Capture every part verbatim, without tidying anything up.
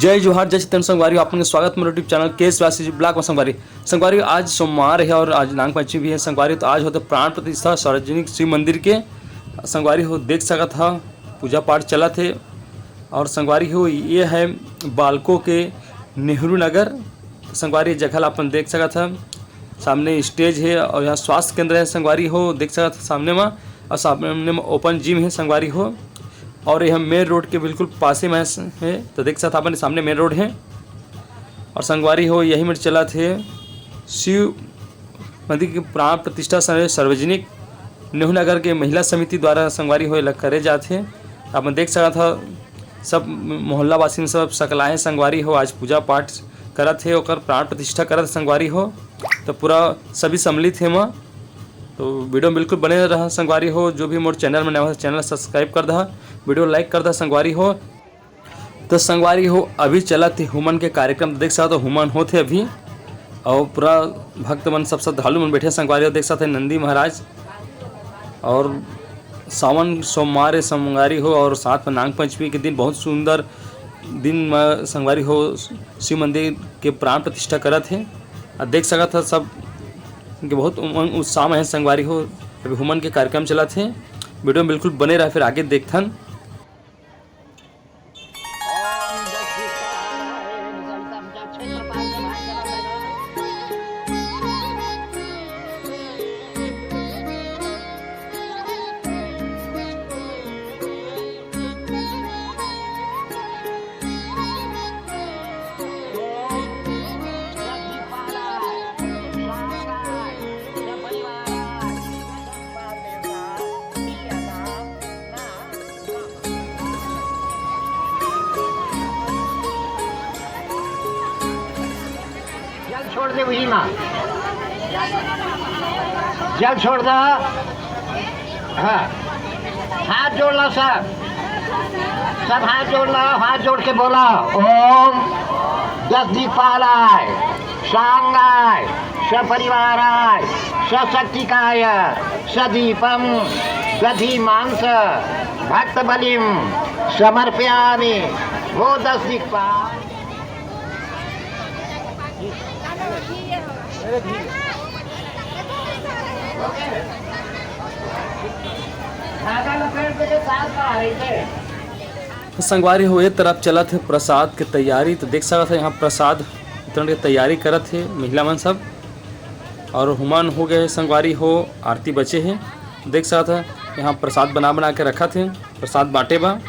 जय जोहार, जय छत्तीसगढ़ संगवारी हो, आप मन के स्वागत मोर YouTube चैनल के एस वासी ब्लॉग में। संगवारी, संगवारी, आज सोमवार है और आज नाग पंचमी भी है संगवारी। तो आज होथे प्राण प्रतिष्ठा सार्वजनिक शिव मंदिर के। संगवारी हो, देख सकत हा, पूजा पाठ चलत हे। और संगवारी हो, ये है बालको के नेहरू नगर। संगवारी, जगह ला अपन देख सकत हा, सामने स्टेज है और यहाँ स्वास्थ्य केंद्र है संगवारी हो, देख सकत हा सामने में। और सामने में ओपन जिम है संगवारी हो। और ये मेन रोड के बिल्कुल पासे में है, तो देख सकत हा अपन, सामने मेन रोड है। और संगवारी हो, यही में चलत हे शिव मंदिर के प्राण प्रतिष्ठा समय सार्वजनिक नेहरू नगर के महिला समिति द्वारा संगवारी हो एला करे जात हे। आप मन देख सकत हा, सब मोहल्ला वासी सब सकलाए संगवारी हो, आज पूजा पाठ करत हे, ओकर प्राण प्रतिष्ठा करत हे संगवारी हो। तो पूरा सभी सम्मिलित हे माँ। तो वीडियो में बिल्कुल बने रहा संगवारी हो। जो भी मोर चैनल में नवा हे, चैनल सब्सक्राइब कर दहा, वीडियो लाइक कर दहा संगवारी हो। तो संगवारी हो, अभी चलत हे हुमन के कार्यक्रम, तो देख सकत हो हुमन होत हे अभी। और पूरा भक्त मन, सब श्रद्धालु मन बैठे संगवारी हो, देख सकत हे नंदी महाराज। और सावन सोमवार हे संगवारी हो, और साथ में नाग पंचमी के दिन बहुत सुंदर दिन में संगवारी हो शिव मंदिर के प्राण प्रतिष्ठा करत हे। और देख सकत हा सब के बहुत उमंग उत्साह में हे संगवारी हो। अभी हुमन के कार्यक्रम चलत हे, वीडियो में बिल्कुल बने रहा, फिर आगे देखथन। जल छोड़ दे उही मा। जल छोड़ दा। हाँ। हाथ जोड़ ला सब। सब हाथ जोड़ ला, हाथ जोड़ के बोला, ओम दस दिक्पालाय, सांगाय, सपरिवाराय, सशक्तिकाय, सदीपम, दधि मांस, भक्त बलिम, समर्पयामि। वो दस दिक्पाल। धागा लपेट के साथ बाहर ऐसे। तो संगवारी हो, ये तरफ चलत हे प्रसाद के तैयारी। तो देख सकत हे, यहाँ प्रसाद वितरण के तैयारी करत हे महिला मन सब। और हुमन हो गए हे संगवारी हो, आरती बचे हे। देख सकत हे, यहाँ प्रसाद बना बना के रखत हे, प्रसाद बांटे बा।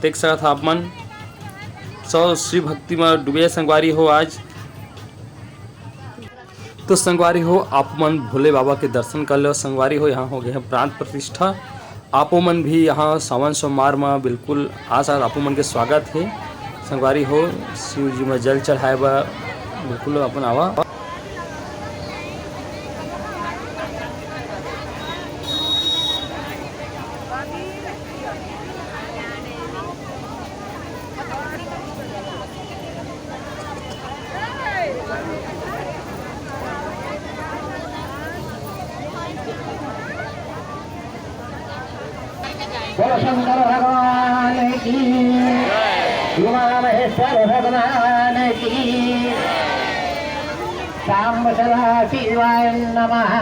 देख सकत हा आप मन, सब शिव भक्ति में डूबे हे संगवारी हो आज। तो संगवारी हो, आप मन भोले बाबा के दर्शन कर लो संगवारी हो। यहाँ हो गए हे प्राण प्रतिष्ठा। आपो मन भी यहाँ सावन सोमवार में बिल्कुल आ सकत, आपो मन के स्वागत हे संगवारी हो। शिव जी में जल चढ़ाए बर बिल्कुल अपन आवा। बोलो शंकर भगवान की, उमा महेश्वर भगवान की, सांब सदा शिवाय नमः।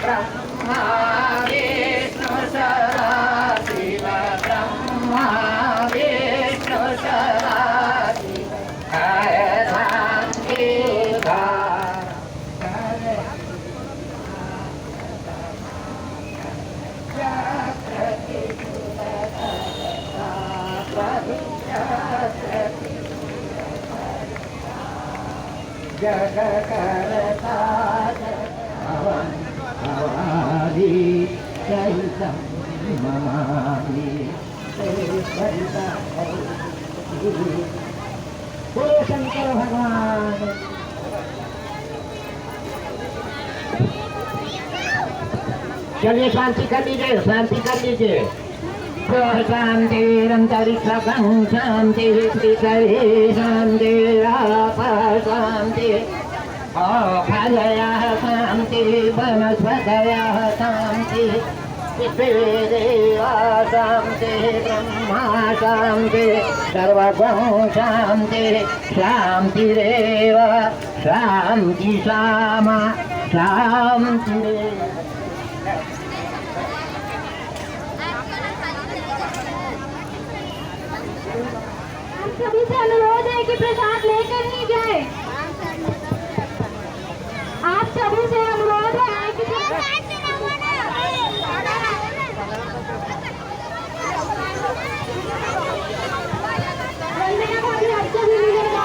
ब्रह्मा विष्णु सदा शिव, ब्रह्मा विष्णु सदा शिव, हर राम की धारा। जग करता जग हवन हवारी, सहित ममारी, सहित बोलो शंकर भगवान। चलिए, शांति कर लीजिए, शांति कर लीजिए। शांतिरंतरिक्षगं शांति, भीतरे शांति, आप शांति। ओखलयः शान्तिः वनस्पतयः शान्तिः विश्वे देवा शान्तिः ब्रह्मा शान्तिः सर्वगं शान्तिः शान्तिरेव शान्ति सामा शान्तिरेव। आप सभी से अनुरोध है कि प्रसाद लेकर ही जाए। आप सभी से अनुरोध है कि वंदना भाभी, आपको भी मिलेगा।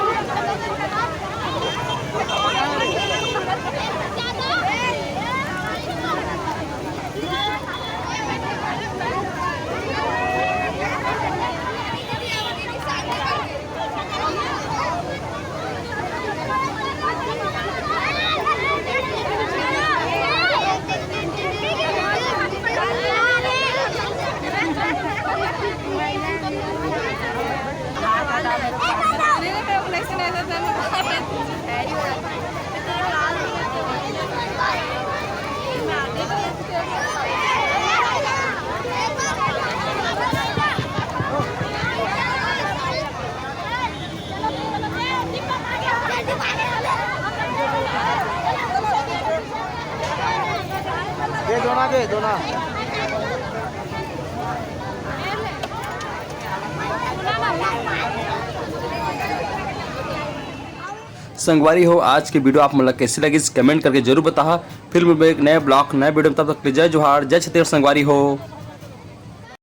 दे दो ना, दे दो ना। संगवारी हो, आज के वीडियो आप मन ला कैसे लगिस, कमेंट करके जरूर बताहा। फिर मिलबो एक नए ब्लॉग, नए वीडियो में। तब तक के लिए जय जोहार, जय छत्तीसगढ़ संगवारी हो।